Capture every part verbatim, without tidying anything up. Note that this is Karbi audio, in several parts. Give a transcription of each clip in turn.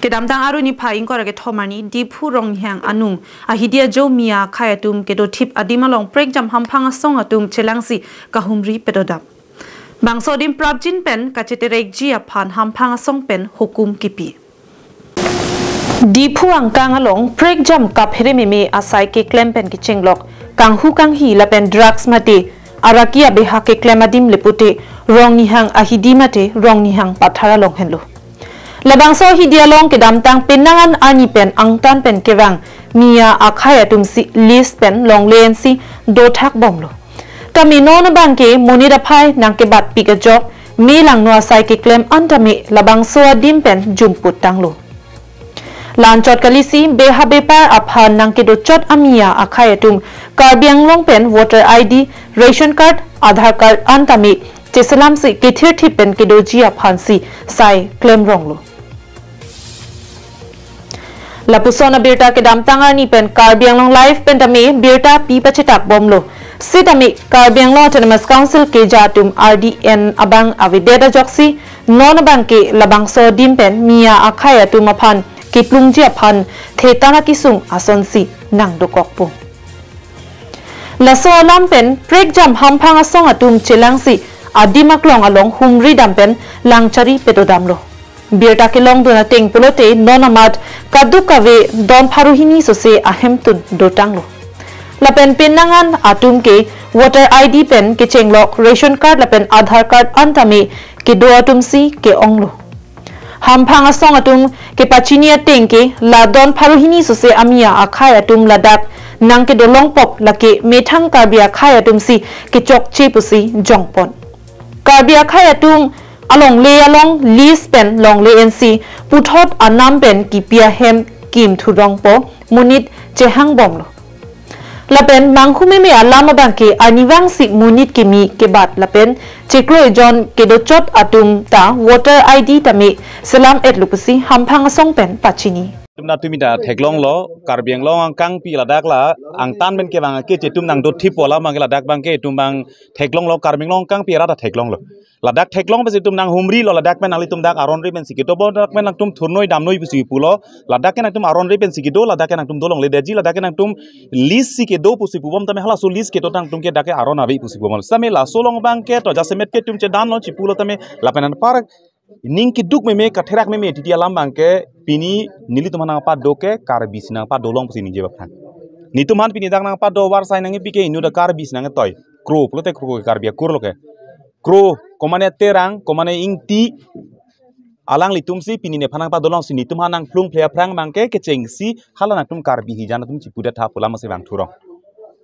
Kedamtang Arni phai ingkoi ra kethom arni Diphu Rongnihang anung ahidi ajo Miya akhai atum kedothip adim along prekjam hamphang asong atum chelangsi kahumri pedodam. Bangso adim prapjin pen kacheterekji aphan hamphang asong pen hukum kipi. Diphu angkang along prekjam kaphere meme asai keklem pen kechenglok kanghu kanghi lapen drugs mate araki abeha keklem adim le pute Rongnihang ahidi mate Rongnihang Pathar along henlo. Labangso ahidi along kedamtang penang an arni pen angtan pen kevang Miya akhai atum si lease pen longle ensi dothak bomlo. Tame non abangke monit aphai nangkebatpik ajok me langno asai keklem an tame labangso adim pen jumput tanglo. La-anchot kalisi beha bepar aphan nangkedochot a-Miya akhai atum Karbi Anglong pen voter I D, ration card, Aadhaar card an tame cheselamsi kethirthip pen kedoji aphansi sai klemronglo. Lapuson abirta kedamtang arni pen Karbi Anglong Live pen tame birta pi pachetak bomlo. Sitame Karbi Anglong Autonomous Council keja atum R D N abang avedet ajoksi non abangke labangso adim pen Miya akhai atum aphan keplungji aphan thetan akisung asonsi nangdokokpo. Laso alam pen prekjam hamphang asong atum chelangsi adim aklong along humri dam pen langchari pedodamlo. Birta kelongdun ateng pulote non amat kaduk kave don pharo hini sose ahemtun dotanglo. Lapen penang an atum ke voter I D pen kechenglok ration card lapen Aadhaar card an tame kedo atumsi ke-onglo. Hamphang asong atum kepachini ateng ke la don pharo hini sose a-Miya akhai atum ladak nangkedolongpok lake methang Karbi akhai atumsi kechokche pusi jongpon. Karbi akhai atum alongle along lease pen longle ensi puthot anam pen kipi ahem kimthurongpo monit chehangbomlo. Lapen manghu meme alam abangke arnivangsi monit kimi kebat lapen chiklo ejon kedochot atum ta voter I D tame selam-etlo pusi hamphang asong pen pachini. Tum na tumi ta theklonglo, Karbi Anglong angkangpi ladak la angtan pen kevang keche atum nangdothippo alam abangke ladak abangke tum abang theklonglo, Karbi Anglong angkangpi arat ta theklonglo. Ladak theklong pensi tum nanghumrilo, ladak pen nanglitum dak aron ri pensi kedo, ladak pen nangtum thurnoi damnoi pusi pulo, ladak ke nangtum aron ri pensi kedo, ladak ke nangtum dolongledetji, ladak ke nangtum lease si kedo pusi pubom tame halaso lease kedo nangtum ke dak ke aron ave pusi pubom. Sitame laso along abangke to jasemet ke tum chedanlo chipulo tame lapen anpar ning keduk meme katherak meme titi alam abangke pini nelitum aphan nangpado ke Karbi si nangpadolong pusi ningje baphan. Netum aphan pini dak nangpado varsai nangkipi ke inut ta Karbi si nangtoi. Kro pulote kro ke Karbi akur lo ke. Kro, komane Terang, komane Ingti, alanglitumsi pini nephan nangpadolongsi netum aphan nangplung phle aphrang abangke kechengsi hala nangtum Karbi hijan atum chipudet tha pu alam si vangthurong.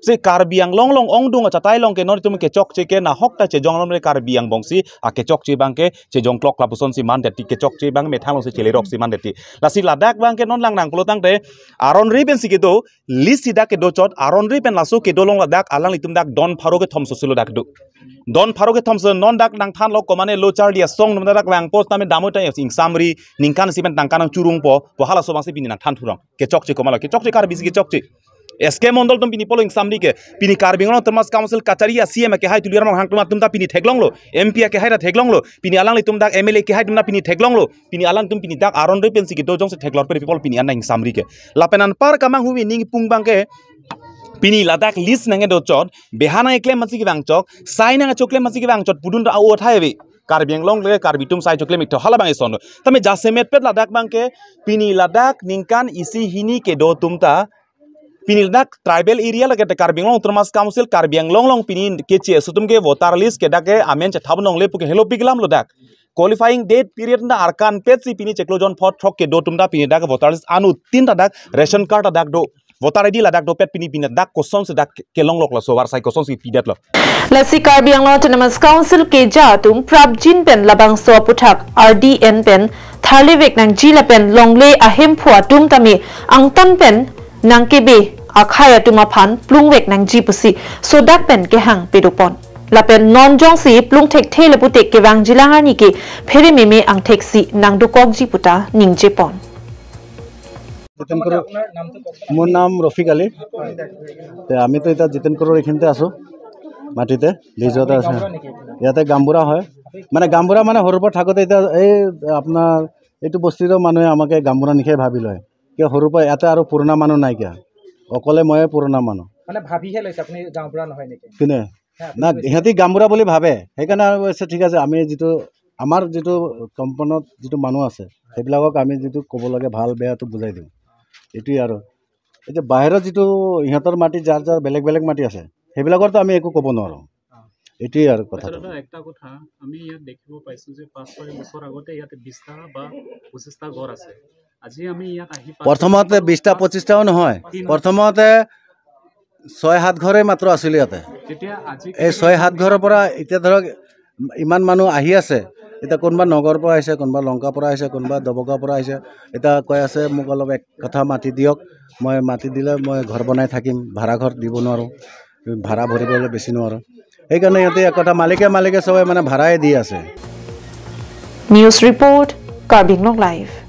Si Karbi Anglong along ongdung achatai along ke non itum kechokche ke nahok ta chejong along le Karbi angbongsi akechokche abangke chejongklok lapusonsi mandet ti, kechokche abang methang alongsi cheleroksi mandet ti. Lasi ladak abangke non lang nangpulo tangte aron ri pensi kedo, lease si dak kedochot, aron ri pen laso kedo along ladak alanglitum dak don pharo kethom soselo dak do. Don pharo kethom so non dak nangthanlo komane lo charli asong num dak vangpo tame damoi ta ingsamri ningkan isi pen tangka nangchurungpo, pu halaso abangsi pini nangthanthurong. Kechokche komatlo, kechokche Karbi si kechokche. S K Mondol atum pini pulo ingsamri ke, pini Karbi Anglong Autonomous Council kachari a-C E M akehai Tuliram Ronghang atum atum ta pini theklonglo, M P akehai ta theklonglo, pini alanglitum dak M L A akehai atum ta pini theklonglo, pini alangtum pini dak aron ri pensi kedo jongsi theklongpet people pini an ta ingsamri ke. Lapen anpar kamanghu mi ning pung abangke, pini ladak lease nangkedochot, beha nangkeklem aphansi kevangchok, sai nangchoklem aphansi kevangchot, pudun ta a-o athai ave. Karbi Anglong le Karbi atum sai choklem ik tho hala abang eson. Tame jasemetpet ladak abangke, pini ladak ningkan isi hini kedo atum ta, pini ladak tribal area lake te Karbi Anglong Autonomous Council, Karbi Anglong along pini keche aso atum ke voter list ke dak ke amen chethabnongle pu ke helopik alamlo dak. Qualifying date period ta arkanpetsi pini chiklo jon pharo throk kedo atum ta pini dak voter list anuttin ta dak ration card ta dak do. Voter I D ladak dopet pini pini dak kosonsi dak kelonglok laso varsai kosonsi pidetlo. Lasi Karbi Anglong Autonomous Council keja atum prapjin pen labangso aputhak R D N pen tharlevek nangji lapen longle ahemphu atum tame angtan pen nangkebe akhai atum aphan plungvek nangji pusi sodak pen kehang pedopon. Lapen non jongsi plung thekthe le pute kevangjilang arni ke phere meme angtheksi nangdokokji puta ningjepon. জিতেন কৰো। মোৰ নাম ৰফিক আলী। তে আমিতো এতিয়া জিতেন কৰোৰ এইখিনিতে আছোঁ, মাটিতে, লিজতে আছে। ইয়াতে গামবুঢ়া হয়, মানে গামবুঢ়া মানে সৰুৰ পৰা থাকোঁতে এতিয়া এই আপোনাৰ এইটো বস্তিৰ মানুহে আমাকে গাঁওবুঢ়া নিশাই ভাবি লয়। কিয় সৰুৰ পৰা ইয়াতে আৰু পুৰণা মানুহ নাই কিয়? অকলে ময়ে পুৰণা মানুহ। মানে ভাবিহে লৈছে আপুনি গাঁওবুঢ়া নহয় নেকি? কোনে? হে, আপুনি না, লৈছে। সিহঁতি গাঁওবুঢ়া বুলি ভাবে, সেইকাৰণে আৰু কৈছে, "ঠিক আছে, আমি যিটো, আমাৰ যিটো কম্পাউণ্ডত যিটো মানুহ আছে, সেইবিলাকক আমি যিটো ক'ব লাগে, ভাল বেয়াটো বুজাই দিওঁ।" এইটোৱে আৰু। এতিয়া বাহিৰত যিটো সিহঁতৰ মাটি, যাৰ যাৰ বেলেগ বেলেগ মাটি আছে, সেইবিলাকৰতো আমি একো ক'ব নোৱাৰোঁ। এইটোৱে আৰু আচ্ছা কথাটো। দাদা, একটা কথা, আমি ইয়াত দেখিব পাইছো যে পাঁচ ছয় বছৰ আগতে ইয়াতে বিশটা বা পঁচিশটা ঘৰ আছে। আজি আমি ইয়াত আহি পাইছো প্ৰথমতে বিশটা পঁচিশটাও নহয়, কি নহয়? প্ৰথমতে ছয় সাত ঘৰে মাত্ৰ আছিল ইয়াতে। তেতিয়া আজি এই ছয় সাত ঘৰৰ পৰা এতিয়া ধৰক ইমান মানুহ আহি আছে। এতিয়া কোনোবা নগৰ পৰা আহিছে, কোনোবা লংকা পৰা আহিছে, কোনোবা ডবকা পৰা আহিছে। এতিয়া কৈ আছে, "মোক অলপ এক কঠা মাটি দিয়ক, মই মাটি দিলে মই ঘৰ বনাই থাকিম, ভাড়া ঘৰ দিব নোৱাৰোঁ, ভাড়া ভৰিবলৈ বেছি নোৱাৰোঁ।" সেইকাৰণে সিহঁতে এক কঠা মালিকে মালিকে সবে মানে ভাড়াই দি আছে। News report, Karbi Anglong Live।